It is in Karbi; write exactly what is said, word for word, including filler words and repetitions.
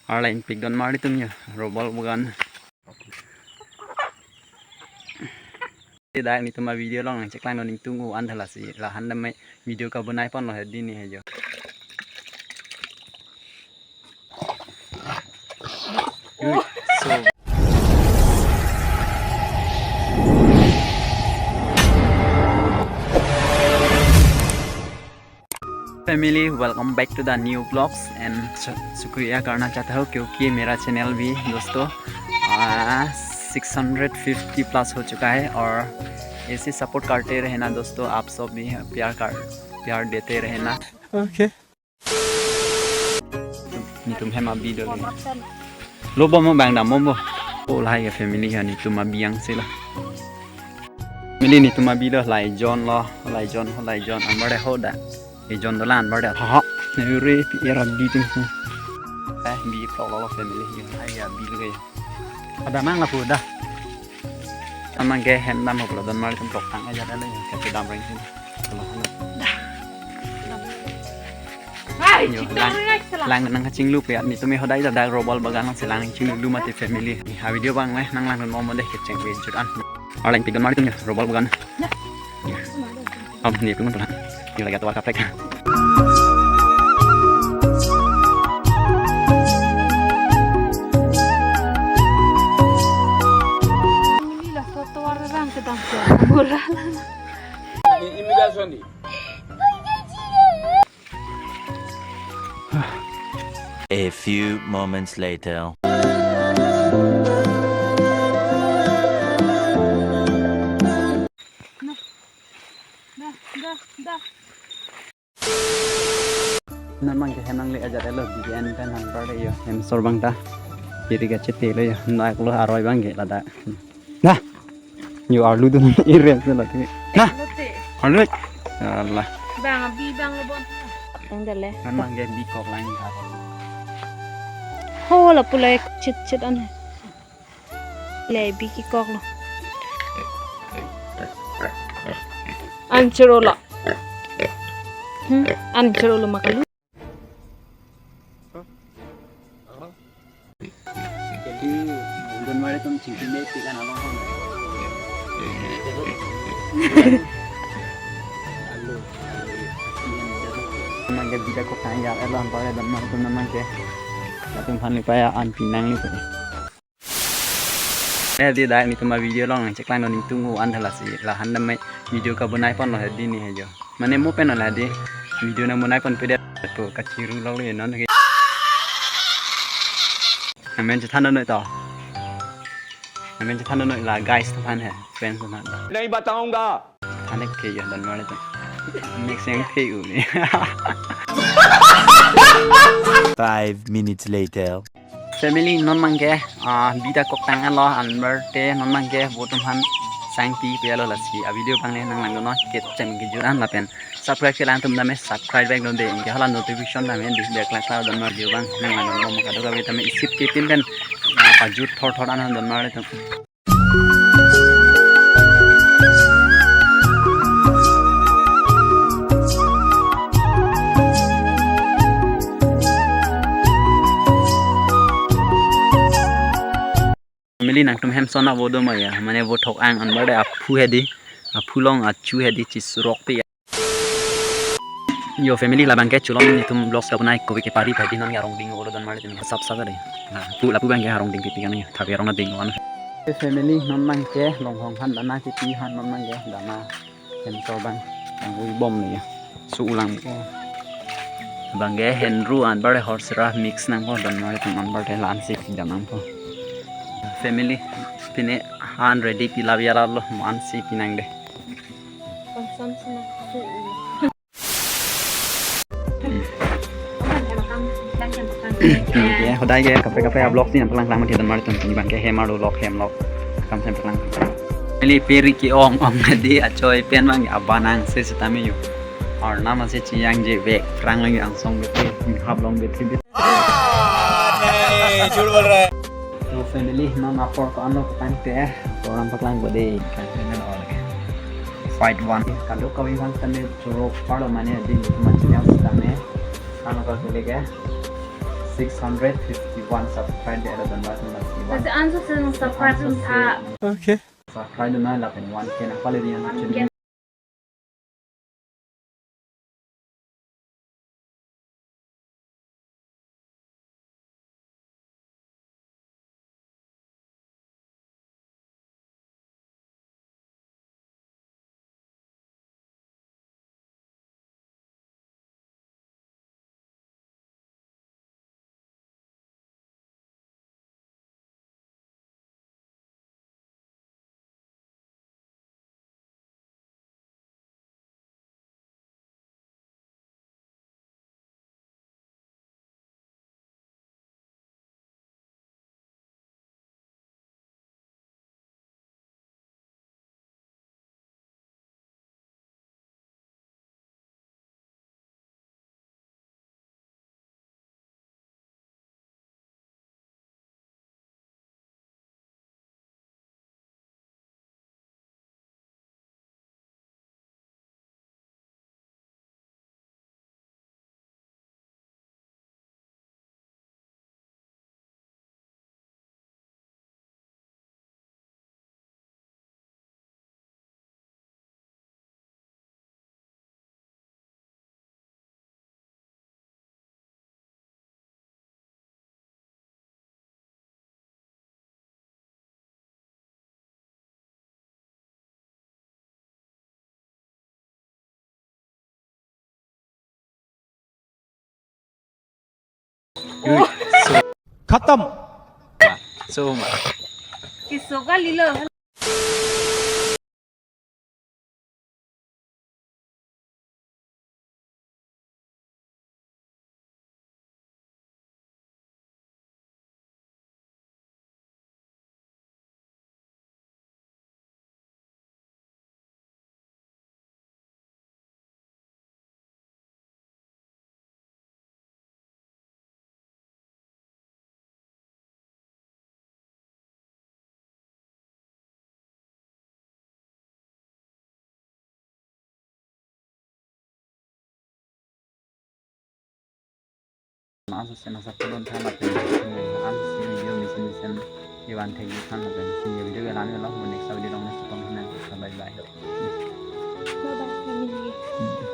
Arla ingpik don mar itum ya, robol bukan. Tidak, netum avideo along nangcheklang non ingtung u-an tha lasi. Lahan dam video kabonai ponlo hedi ni hejo. Ui, so. Family, welcome back to the new vlogs and शु-, शुक्रिया करना चाहता हूँ क्योंकि मेरा चैनल भी दोस्तों, आ, six hundred fifty plus हो चुका है और ऐसे सपोर्ट करते रहना दोस्तों, आप सब भी प्यार कर, प्यार देते रहना। Okay. Netum hem abi do. Lo bom mo bang dam bom bo. Oh, lahai ke family ha, netum abi yang sila. Family, netum abi do, lai jon lo, lai jon, lai jon, anbar de ho da. E jon do la anbar de. Ha ha. Ere pi era abi ting. Eh, bi pro lo lo family. Hai abi lo ke. Ada mang la pu da. Amang ke hem dam ho lo don mar itum tok tang aja da le. Ke dam reng sini. Hai, yo, chiklo lang, ringai sela. Lang nangkachinglu pe, netum e hodai dak robol bagan along si lang chinglu mati family. Ha video abang le nanglang mo mo deh, kecheng pe jut an. Arla ingpik don mar itum ya, robol bagan. Ya. Ya. Om, netum pula. Yo lagi tua kaprek. Ini lah foto orang sedang murah. Ini, ini dah Sony. A few moments later. Dah, dah, dah. Non abang ke hem nangle ajat lo, B N pen anbar de yo. Hem sor abang ta. Kiri kachete lo yo. Naik lo aroi abang ke ladak. Nah. Yo arlu dun irem se lati. Nah. Lote. Arlu. Alah. Bang abi bang lo bon. Ang dale. Non abang ke bikok lang ha. Ho la pulai chit chit an. Le bikok lo. An chero lo. Hmm, an chero lo makalu. Jadi, don mar itum chingki me pikan along. Alu. Abang ke bida kok tang ya, elo anbar de don mar itum abang ke. Latum aphan li paya an pinang li paya. Eh, di dak netum avideo along nangcheklang non ingtung u-an tha lasi. Lahan dam video kabonai ponlo hedi ni hejo. Mane mo pen la di video nangbonai ponpe de to kachiru lo le non ke. Amen chethan noi to. Amen chethan noi la guys atum aphan he, friends atum aphan. Nahi bataunga. Thanek ke ya don mar itum. Mix yang ke u ni. Five minutes later. Family, non abang ke, ah, bida kok tang lo anbar te non abang ke vote atum aphan sangpi pe lo lasi. Avideo abang le nanglang non kecheng kejut an lapen subscribe kelang atum tame subscribe back non de, anke hala notification tame di back lak la don mar video abang nanglang non mo kadokave tame isip ke tin pen, ah, pajut thor thor an don mar itum. Family, nangtum hem son avo do ma ya, mane vo thok ang anbar de aphu hedi, aphu along achu hedi chisurok pe ya. Yo family, labang ke chulom netum vlogs kabonai kove ke pari pari non arong ding olo don mar itum sap sap de. Nah, pu lapu abang ke arong ding pipi kan ya, tapi arong ding wan. Family, non abang ke longhong aphan dana pipi aphan non abang ke dana. Hem sor abang, ang ui bom ni ya. Su ulang ko. Abang ke henru anbar de horsera mix nangpo don mar itum anbar de la-an si jam nangpo. Family, pine han ready pi la biala lo mo an si pinang de. Konsum sina su ulang. Ya, hodai ke kaprek kaprek vlog si nangpaklang klang mati don mar itum pini abang ke hem arlo lok hem lok. Kam sem paklang. Ili peri ke-ong ong di achoi pen abang abanang se setame yo. Arnam ase chiyang je vek prang lang angsong bete, hap long bete bete. नहीं, झूठ बोल रहा है। To family, non apor ko-an lo tangte, apor nangpaklang bode. Fight one. Kadokave abang tame choro parlo mane din macam yang setame. Ano ka kele ke. Six hundred fifty-one subscribe de ada dan latum lasi wan. Lasi anso sen subscribe lun tha. Okay. Subscribe na lapen one K na pale dia na channel. Khatam. So ma. Kiso ka lilo. Anso sen asap pulon than lapen anso si video mesen mesen ivan thek than lapen si video ke lan lo mo next video long next tong hina. Bye bye. Bye bye family.